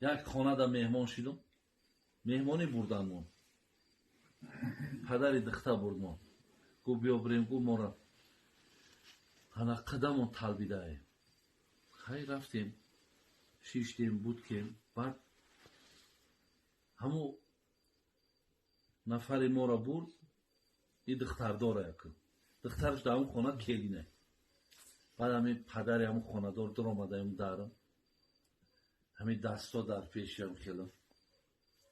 Як хонада меҳмон шидум, меҳмонӣ бурданмон, падари духта бурдмон. Гуфт: «Биё, бирем», гуфт, «мора ана қадамон талбидае». Хай, рафтем, шиштем, будкем. Баъд ҳамун нафари моро бурд и духтардора, як духтараш дар ҳамун хона келине. Баъд ҳамин падари ҳамун хонадор дуромадаем, дарам ҳамин дасто дар пешиам хелам.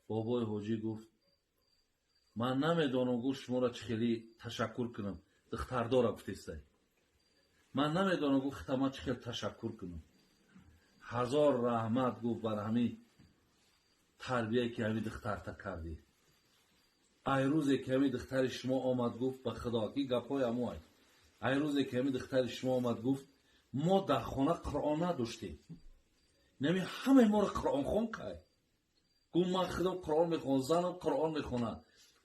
Бобои ҳоҷӣ гуфт: «Ман намедонам», гуфт, «шуморо чӣ хеле ташаккур кунам». Духтардора гуфтестай. «Ман намедонам», гуфт, «хита ман чӣ хел ташаккур кунам. Ҳазор раҳмат», гуфт, «бар ҳамин тарбияе, ки ҳамин духтарта кардӣ. Ай рӯзе ки ҳамин духтари шумо омад», гуфт, ба худо ки гапҳои ҳамоай, «ай рӯзе ки ҳамин духтари шумо омад», гуфт, «мо дар хона Қуръон надоштем, нами ҳамаи моро қуръонхон кард». Гуфт: «Ман худам Қуръон мехонам, занам Қуръон мехонад,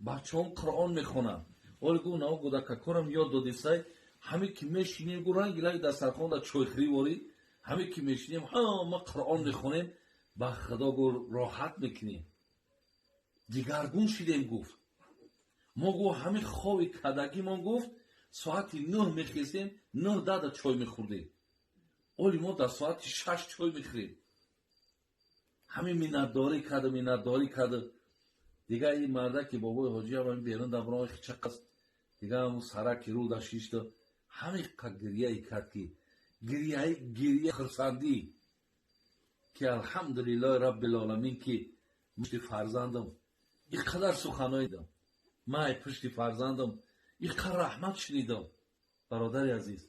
бачаҳом Қуръон мехонанд. Оле», гуфт, «нао гудакакорам ёд додисай. Ҳаме ки мешинем», гуфт, «ранги лаги дастархон дар чойхӯрӣ ворӣ, ҳаме ки мешинем, ҳама Қуръон мехонем. Ба худо», гуфт, «роҳат мекунем, дигаргун шидем», гуфт. «Мо», гуфт, «ҳамин хови кадагимон», гуфт, «соати 9 мехезем, 9 дада чой мехӯрдем. Оли мо дар соати 6 чой мехӯрем». Ҳамин миннатдорӣ карда, миннатдорӣ карда. Дигар ин марда ки бобои ҳоҷиам ҳамин берун дар брои чақас, дигар ҳамун сараки рӯ да шишта, ҳамин қа гирьяе кард, ки гирьяи гирья хурсандӣ, ки алҳамдулиллоҳи раббил оламин, ки пушти фарзандам ин қадар суханое дам, ман ай пушти фарзандам ин қадар раҳмат шунидам. Бародари азиз,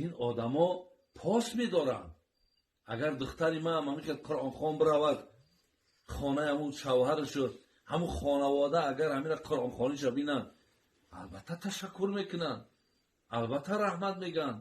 ин одамо пос медоранд. Агар духтари ман ҳамин хел қуръонхон биравад хонаи ҳамун шавҳарашу ҳамун хонавода, агар ҳамина қуръонхониша бинанд, албатта ташаккур мекунанд, албатта раҳмат мегӯянд.